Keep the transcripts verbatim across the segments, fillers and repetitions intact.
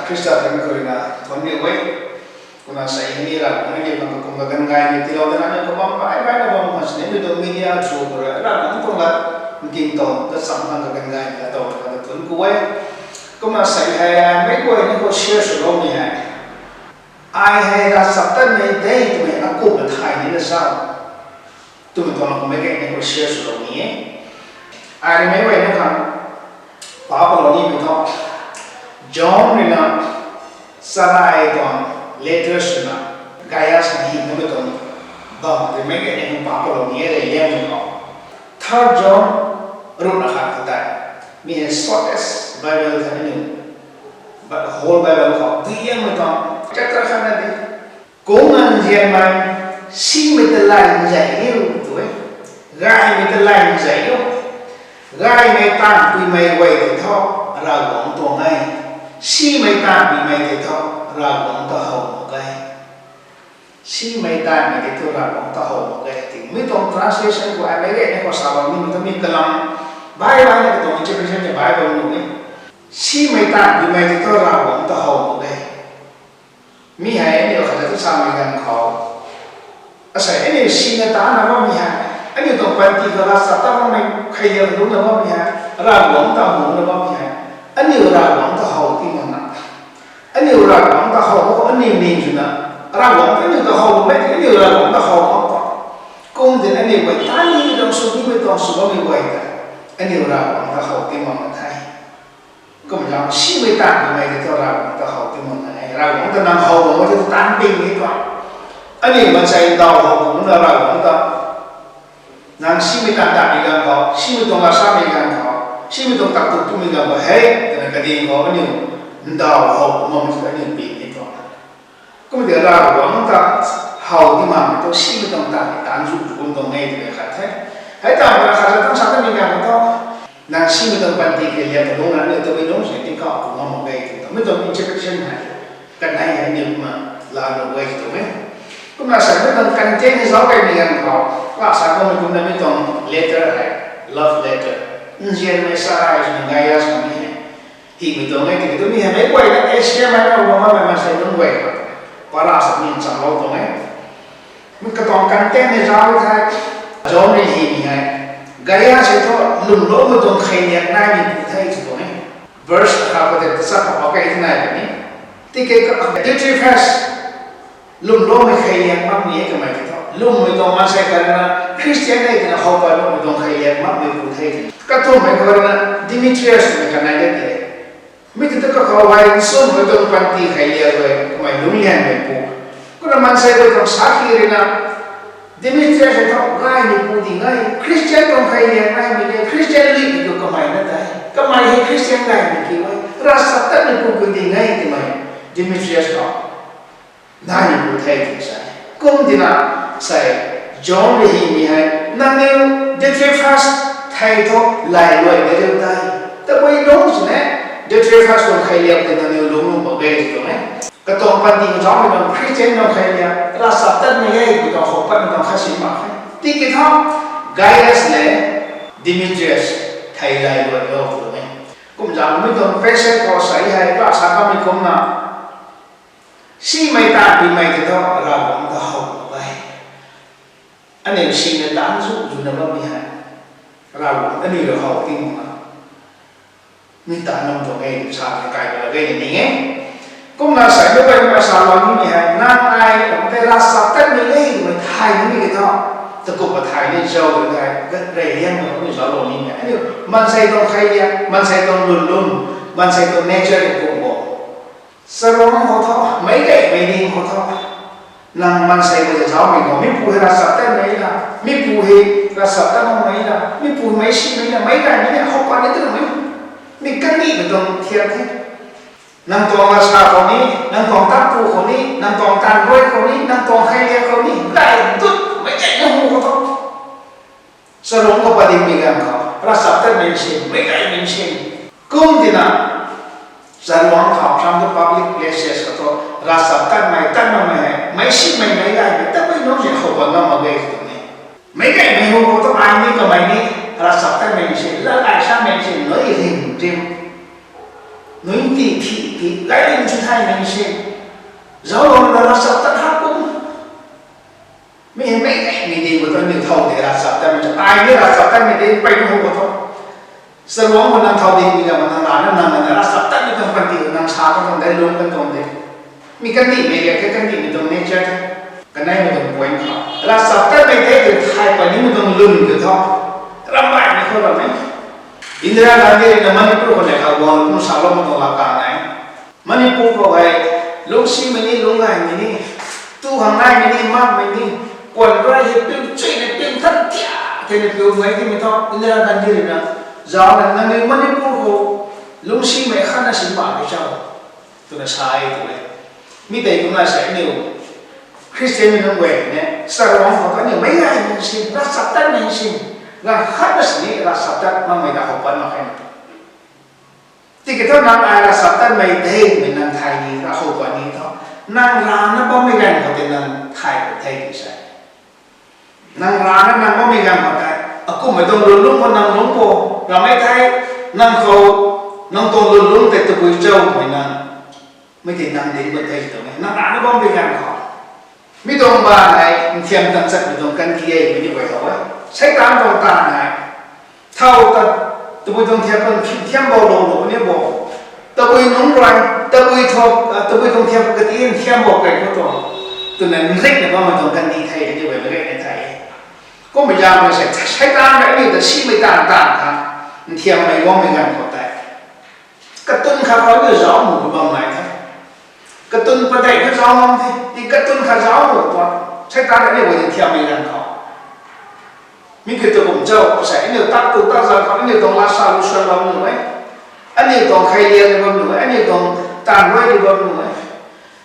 Khrista tei mi khou rui na thuanc riu e. Kumna sei hei ni Ravguangc rui ni bam kakum ka ganv gay ni tiilou dana ni kabam bai bai na bam khwan sini mi tuang media through khou rui Ravguangc tuang lat nking tuang ta cham khang ka ganv gay ni atow na ka thuanc ku e. Kumna sei hei meic guay ni khou share swloumei hei, ai hei ravchaptatmei de twmei akumna thay nina sa twmei tuang kum meic guay ni khou share swlou ni e. Ai rui meic guay ni khang pa palou nimei thu, John rui na charai tuang letter swna Gaius na hymei tuang bam tei meic guay ni khang pa palou ni e rey liangmei khou. Third John ruhna khat khou tei, mi hei shortest Bible the aniu, but whole Bible khou dui liangmei tuang chapter khat na di. Kungna nzianmei, simei ta lay nzei riu tu e. Gaymei ta lay nzei riu. Gaymei taanv puimei guay tei thu Ravguangc tuang e. Simei taanv puimei tei thu Ravguangc ta how mak ge. Simei taanvmei tei thu Ravguangc ta how mak ge. Ti mi tuang translation khou ai meic guay ni khou salou nimei thu mi kalam bai bai na katuang interpretation ni Bible nuh e. Simei taanv puimei tei thu Ravguangc ta how mak ge. Mi hei aniu khat ta tu samei ganv khou, asei aniu sina taanvna bammei hei, aniu tuang panty khou ravchaptat bammei kheiliak lungcna bammei hei, Ravguangc ta muna bammei hei, aniu Ravguangc ta how ti makna, aniu Ravguangc ta how mak khou aniu ning swna, Ravguangc ta aniu ta how bammei ti aniu Ravguangc ta how mak khou, kum tin aniu guay tanimei tuang sw nimei tuang sw bammei guay ta, aniu Ravguangc ta how ti makna the. Kumna simei taanv puimei tei thu Ravguangc ta how ti makna e. Ravguangc ta nang how bammei tei taanv pingmei tuang, aniu maansei ndaw how kumna Ravguangc ta, nang simei taanv tatmei ganv khou, simei tuang laa samei ganv khou, simei tuang tak tu twmei ganv khou hei twna kading khou aniu ndaw how kum bammei tei aniu pingmei tuang. Kum tei Ravguangc ta how ti makmei thu simei tuang tatmei taanv zu tu kum tuang e twmei khat the. Hei ta na khat ta tang sa tamei ganv thu, nang simei tuang panty kheiliak ta lungcna aniu tabui lungc sini tingkauh kum ngam mak ge twmei tuang interpretation hei, kanei hei aniu kumna laa nuh e tuang e. Kumna sa mi tuang content hei zauc kaimei ganv khou, kasa kammei kumna mi tuang letter hei, love letter, nzianmei charai swna Gaius swmei hei hymei tuang e. Tiki tu mi hei meic guay na Asia Minor khou bammei maansei nunc guay khou para sa mi nchamlou tuang e. Mi katuang content hei zauc thei, John rui hymei hei, Gaius hei thu lwmloumei tuang kheiliak naimei pu the tw tuang e. Verse akhat khou tei tachat khou pa kei nai puni. Tiki ka Diotrephes lwmloumei kheiliak makmei e kamei tei thu, lwmmei tuang maansei khat rui na Khristian e twna how pat makmei tuang kheiliak makmei pu the tw. Kathumhmei khou rui na Demetrius twmei khat nai de tei. Mi tei thu kakhou hei nchumhmei tuang panty kheiliak rui kamei lungc lianmei pu. Kumna maansei guay tuang sakhi rui na Demetrius hei thu gaymei pu ding e, Khristian tuang kheiliak naimei e, Khristian luimei tu kamei na tei, kamei hei Khristian gaymei ki e, ravchaptatmei pu pu ding e twmei Demetrius khou naimei pu the tw sa. Kum tina sei, John rui hymei hei, nangniw Diotrephes thei thu lay luai de riu tei, tabui lungc sini Diotrephes tuang kheiliak tei nangniw lungc nuh mak ge tw tuang e. Katuang panty khou zaumei tuang Khristian tuang kheiliak, ravchaptatmei e tw tuang how patmei tuang khat si mak khe. Tiki thu Gaius le Demetrius thei lay luai lo tw tuang e. Kum zaeng mi tuang passage khou sei hei kasa kamei kumna, simei taanv puimei tei thu Ravguangc ta how mak ge. Aniu sina taanv zu zuna bammei hei, Ravguangc aniu rui how ti makna, mi taanv nam tuang e tw sa ni kai pala ge ni ning e. Kumna sei meic guay ni salou nimei hei, nang ai ram tei ravchaptatmei e twmei thay nimei ki thu, takumhna thay ni zauc tei thei, rey liangmei ni zauclou nimei hei, aniu maansei tuang kheiliak, maansei tuang lwnlung, maansei tuang nature ni kum bo. Charuangc khou thu, meic gaymei ning khou thu, nang maansei guay ta zaumei khou, mi pu hei ravchaptatmei la, mi pu hei ravchaptat makmei la, mi pu meic simei la, meic gaymei ni how pat ni twmei, mi kandihmei tuang thiak the. Nang tuang ravsa khou ni, nang tuang tatpu khou ni, nang tuang taanv guay khou ni, nang tuang kheiliak khou ni, gay dut meic gaymei hu khou thu, charuangc khou padikmei ganv khou, ravchaptatmei si, meic gaymei si, kum tina, charuangc khou, from the public places khou thu, ravchaptatmei, tat makmei hei, meic simei, meic gaymei, tabui nunc si how pat ngam mak ge twmei. Meic gaymei hu khou thu ai ni kamei ni, ravchaptatmei si, lat ai samei si, nui rim rim Nunc ti thi ti gay ling chu thay nai si. Zauc lou na ravchaptat ha kum. Mi hei mei gay mi di khou tu aniu thow de ravchaptatmei tu. Ai ni ravchaptatmei de pei kum khou thu. Charuang khou nang thow di mi ga ma nang rana nang na ravchaptatmei tuang panty nang sa kan tuang de, lung kan tuang de. Mi kandihmei ga khe kandihmei tuang nature the. Kaneimei tuang point khou. Ravchaptatmei de tu thay puni mi tuang lung tu tho. Rambaimei khou ram e. Indira Gandhi rui na Manipur khou nei khou guang kum saloumei tuang laa kan nai. Manipur khou hei, lungcsimei ni, lungcgaymei ni, tu khang naimei ni, makmei ni, kuan rai hei piu chuina piu than tia, theina piu mei timei thu, Indira Gandhi rui na, zauc na, nangniw Manipur khou, lungcsimei khatna sin mak khe cho, twna sa e tw e. Mi tei kumna sa aniu, Christianmei nunc guay ne, charuang khou aniu meic gaymei sin, ravchaptatmei sin, ganv khatna sini ravchaptat makmei ta how pat mak khe na. Tiki thu nang ai ravchaptatmei de twmei nang thay ni, ra how pat ni thu, nang rana bammei ganv khou tei nang thay khou the tw sa. Nang rana nang bammei ganv khou tei, akumhmei tuang lwnlung khou nang lungc khou, ramei thei, nang khou, nang tuang lwnlung tei tabui cho twmei nang, mi tei nang dinc khou the twmei, nang rana bammei ganv khou. Mi tuang ba hei, nthiam tang chatmei tuang kandih e, mi ni guay how e. Seitaan tuang taanv hei. Thow ta, tabui tuang thiam, thiam bou lou lou ni bo. Tabui nunc rui, tabui thu, tabui tuang thiam kati nthiam bou kai khou tuang. Twna nrikna bammei tuang kandih thei, ni guay na rikna thei. Kummei zaeng mei se, seitaan mei aniu ta simei taanv taanv khang, nthiammei guangmei ganv khou tei. Katun khat khou aniu zauc mu bam nai the. Katun padeih kha zauc ngam the, ti katun khat zauc mu tuang. Seitaan aniu guay nthiammei ganv khou. Mi kiu tu kum cho, asei aniu tak tu tak zan khou, aniu tuang lasa lu suan bam nuh e. Aniu tuang kheilian ni bam nuh e, aniu tuang taanv rui ni bam nuh e.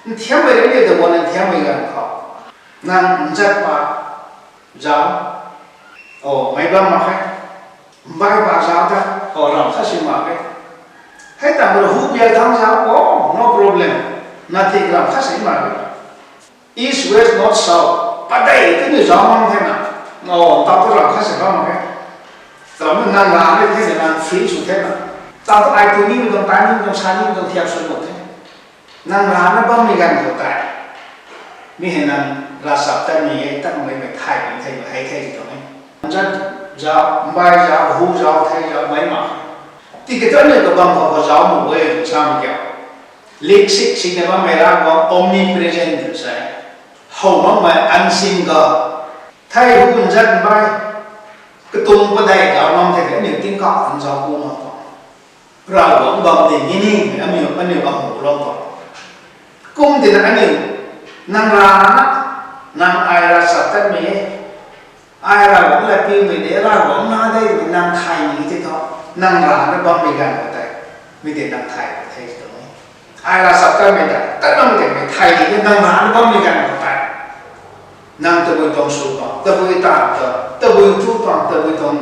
Nthiammei aniu ta guang nthiammei ganv khou. Nang nzat pa zauc. O, meic bam mak khe. Mbai pa zauc ta, o, ram khat si mak khe. Hei ta mei hu bia thang zauc, o, no problem. Nothing, ram khat si mak khe. East, west, north, south. Padeih tei ni zauc ngam the na. O, tau tu ram khat si bam mak khe. Ram nang la ni the na, nang free sw the na. Tau tu ai tu nimei tuang, tai nimei tuang, sa nimei tuang thiam sw mak the. Nang rana bammei ganv khou tei. Mi hei nang ravchaptatmei e, tatmei mei thay puni thei, hei thei tuang e. Nzat zauc, mbai zauc, hu zauc, thei zauc, meic mak. Tiki thu aniu kabam khou khou zauc mu e, samei kiu. Lik sik sik na bammei Ravguangc omnipresent tw sa e. How makmei unseen God. Thei hu nzat mbai. Katung padeih zauc ngam thei aniu tingkauh khang zauc ku mak tuang. Ravguangc bam ding ni ni, aniu, aniu bam hu lou tuang. Kum tina aniu, nang rana, nang ai ravchaptatmei e. Ai Ravguangc lat piumei de, Ravguangc na de, nang thay ni tei thu, nang rana bammei ganv khou tei, mi tei nang thay khou the tuang e. Ai ravchaptatmei ta, tat bammei tei mei thay ni de, nang rana bammei ganv khou tei. Nang tabui tuang sw tuang, tabui taanv tuang, tabui tu tuang, tabui tuang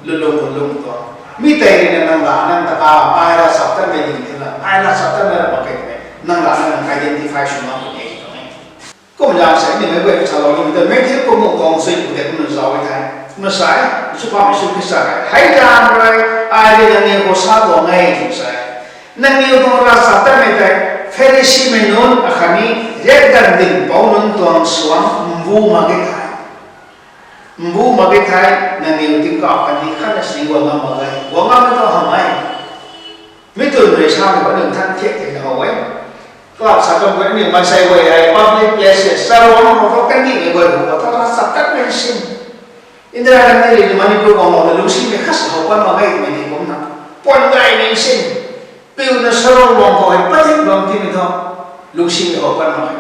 lulung lulung tuang. Mi tei rui na nang la, nang ta ka, ai ravchaptatmei ding the la, ai ravchaptatmei ra mak khe twmei, nang la nang identify sw mak puni e tuang e. Kum zang se, ni mei guay salou ni ta, mei thil kum mung tuang sui pu tei kumna zauc e thei. Kumna sa e, Jisu Pam, Jisu Khrista hei. Hei zaeng rui, ai rui nangniw khou sa tuang e, tw sa e. Nangniw tuang ravchaptatmei tei, Pharisimei nunc akhatni riakdanv dinhpouc nunc tuang suangc mbu mak ge thei. Mbu mak ge thei, nangniw tingkauh kandih khatna si guang ngam mak ge, guang ngam tuang hamh e. Mi twn rui samei khou aniu than thiak thei how e. Club sa kan guay aniu maansei guay hei public places, charuang khou, kandihmei guay khou, ravchaptatmei sin. Indira Gandhi rui Manipur guang lou na lungcsimei khat sa how pat mak ge twmei ni kumna. Puan gaymei sin. Piuna charuang guang khou hei padik bam timei thu. Lungcsimei how pat mak ge.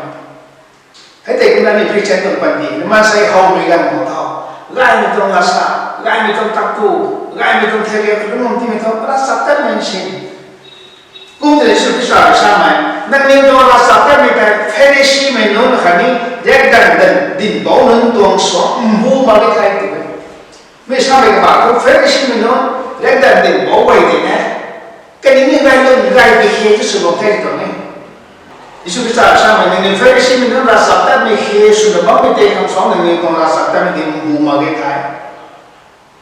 Hei tei kumna ni Christian tuang panty, maansei howmei ganv khou tho. Gaymei tuang lasa, gaymei tuang taktu, gaymei tuang theriak, lungc bam timei thu, ravchaptatmei sin. Kum tei Jisu Khrista rui samei, nangniw tuang ravchaptatmei tei, Pharisimei nunc khatni, riakdanv dinhpouc nunc tuang suangc mbu mak ge thei tw e. Mi samei kabah thu Pharisimei nunc, riakdanv dinhpouc guay tei ne. Kaniw ni gay lun gay di khe tu sw bam the tuang e. Jisu Khrista samei nangniw Pharisimei nunc ravchaptatmei khe swna bammei tei khang suangc nangniw tuang ravchaptatmei tei mbu mak ge thei.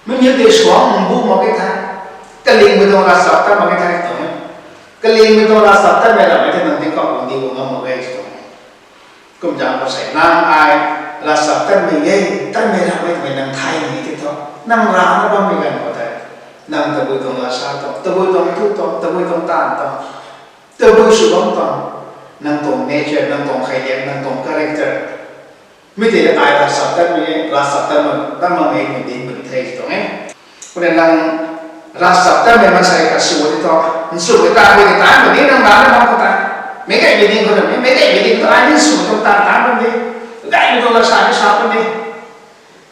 Meic niw tei suangc mbu mak ge thei. Kalingmei tuang ravchaptat mak ge thei tuang e. Kalingmei tuang ravchaptatmei ramhmei tei nang tingkauh guang di guang ngam mak ge tw tuang e. Kum zaeng khou sei nang ai ravchaptatmei e, tatmei ramhmei twmei nang thay ni tei thu, nang rana bammei ganv khou tei, nang tabui tuang lat sa tuang, tabui tuang thu tuang, tabui tuang taanv tuang, tabui sw bam tuang, nang tuang nature, nang tuang khailiak, nang tuang character, mi tei ai ravchaptatmei e, ravchaptatmei, tatmei e twmei dinc puni the tw tuang e. Kumna nang ravchaptatmei maansei khat sw tei thu, nsumei taanv mei tei taanc puni, nang rana bam khou tei. Meic gaymei ding khou na, meic gaymei ding thu ai ni nsumei tuang taanv taanc puni, gaymei tuang lat sa ni sa puni.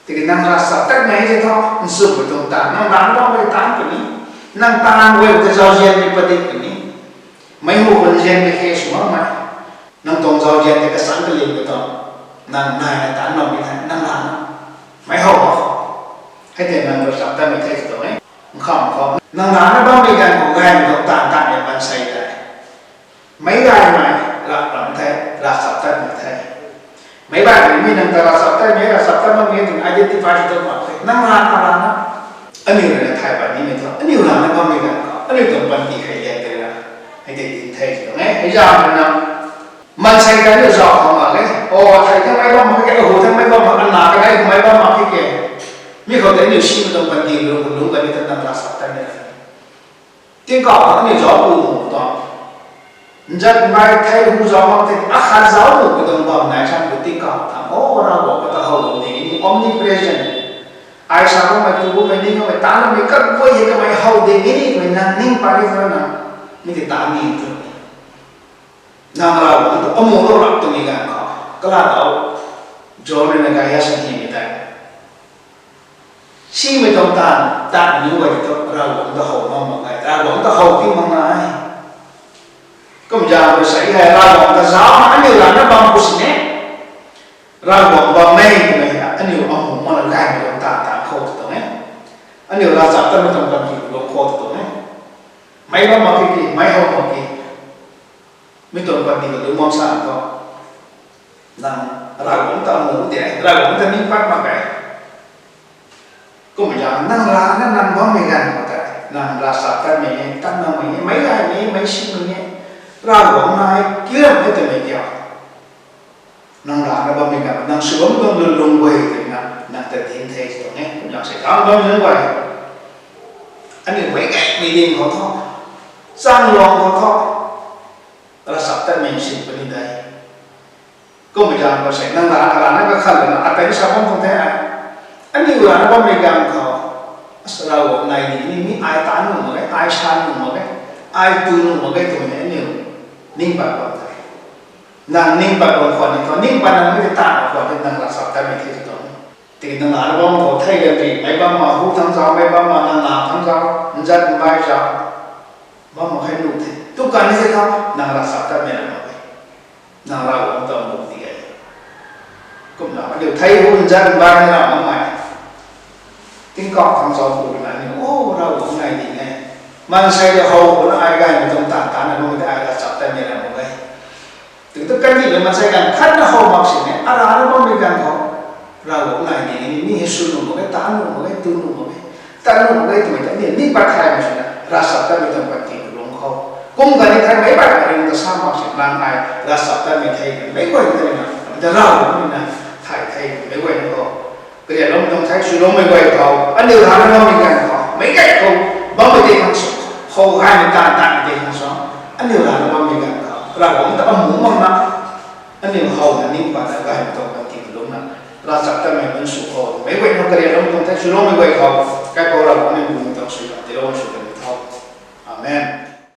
Tiki nang ravchaptatmei tei thu, nsumei tuang taanv, nang rana bam khou tei taanc puni. Nang taanv guay tei zauzianmei padik puni. Meic hu khou nzianmei khe sw makmei. Nang tuang zauzian tei kachangc kalingmei tuang, nang naina taanc bammei thei, nang rana meic how mak khou, hei tei nang ravchaptatmei the tw tuang e. Nkham khou nang rana bammei ganv khou gaymei tuang taanv tatmei maansei tei, meic gaymei, rap ram the, ravchaptatmei the. Meic baihmei mi nang ta ravchaptatmei, ravchaptat bammei twmei identify sw tuang mak khe. Nang rana, rana, aniu ruina thay pat nimei thu, aniu rana bammei ganv khou aniu tuang panty khailiak tei ra, hei tei dinc the tw tuang e. Hei zaeng ruina maansei ta aniu zauc khang mak e. O, thei thangmei bam mak khe, ahu thangmei bam mak, ana kanei thangmei bam mak khe ke. Mi khou tei aniu simei tuang panty lung lung kani ta nang ravchaptatmei ra, tingkauh khang aniu zauc ku mu tuang, nzat mbai thei hu zauc mak tei, akhat zauc ku tuang bam nai san khou tingkauh thang, o, Ravguangc ta how ding ni, omnipresent. Ai sa bammei, tu bammei, ning bammei, taanv bammei, kaguay hei kamei how ding ni twmei nang ning pat ni tho na, mi tei taanv ni tw. Nang Ravguangc ta amu lou rap twmei ganv khou, kalat dau, John ruina gay a sini hymei tei, simei tuang taanv tatmei nunc guay tei thu Ravguangc ta how ngam mak ge, Ravguangc ta how ti mak na e. Kum zaeng khou sei hei Ravguangc ta zaucna aniu rana bam khou sini, Ravguangc bammei twmei aniu amu makna gaymei tuang taanv taanc khou tw tuang e. Aniu ravchaptatmei tuang panty kalung khou tw tuang e. Meic bam mak khe ki, meic how mak ki, mi tuang panty kalung bam sa thu, nang Ravguangc ta amu de, Ravguangc ta ning pat mak ge. Kum zaeng nang rana nang bammei ganv khou tei, nang ravchaptatmei e, tatmei e, meic gaymei e, meic simei e, Ravguangc nai kiram e twmei kiu, nang rana bammei ganv, nang sw bammei tuang lung lung guay twna nang ta dinc the tw tuang e. Kum zaeng sei taanv bammei nunc guay, aniu meic gaymei ding khou thu, changluang khou thu, ravchaptatmei sin puni de. Kummei zaeng khou sei nang rana, rana kakhat lana, atei sa bam tuang the ai. Aniu rana bammei ganv khou, asa Ravguangc nai ni, ni, ni ai taanc nuh mak ge, ai sa nuh mak ge, ai tu nuh mak ge twmei aniu ning pat bam the. Nang ning pat bam khwan ni thu, ning pat nang mi tei taanv khwan ni nang ravchaptatmei the tw tuang. Tiki nang rana bam khou thei ganv ri, meic bam ma, hu thangc zauc, meic bam ma, nang na thangc zauc, nzat mbai zauc, bam mak khe nuh the. Tu kan ni the thu, nang ravchaptatmei ra mak ge. Nang Ravguangc ta muk di e. Kumna aniu thei hu nzat mbai na ra makmei, tingkauh khang zauc ku na aniu, o, Ravguangc nai ding e. Maansei ta how khou na ai gaymei tuang taanv taanc na bammei tei ai ravchaptatmei ra mak ge. Tiki tu kandihmei maansei ganv khatna how mak sini, arana bammei ganv khou, Ravguangc nai ding e, ni hei sw nuh mak ge, taanc nuh mak ge, tu nuh mak ge, tat nuh mak ge twmei ta ni, ni pat thay mak sina, ravchaptatmei tuang panty kalung khou. Kum kani thaymei baihmei ring ta sa mak sina, nang ai ravchaptatmei the, meic guay tei na, ta Ravguangc na thay the, meic guay na khou. Karianloumei tuang thei swloumei guay khou, aniu rana bammei ganv khou, meic gay khou, bammei tei khang sw, khou gaymei taanv taanvmei tei khang sw, aniu rana bammei ganv khou, Ravguangc ta amu makna, aniu howna ning patna gaymei tuang panty kalungna, ravchaptatmei nunc sw khou, meic guay na karianloumei tuang thei swloumei guay khou,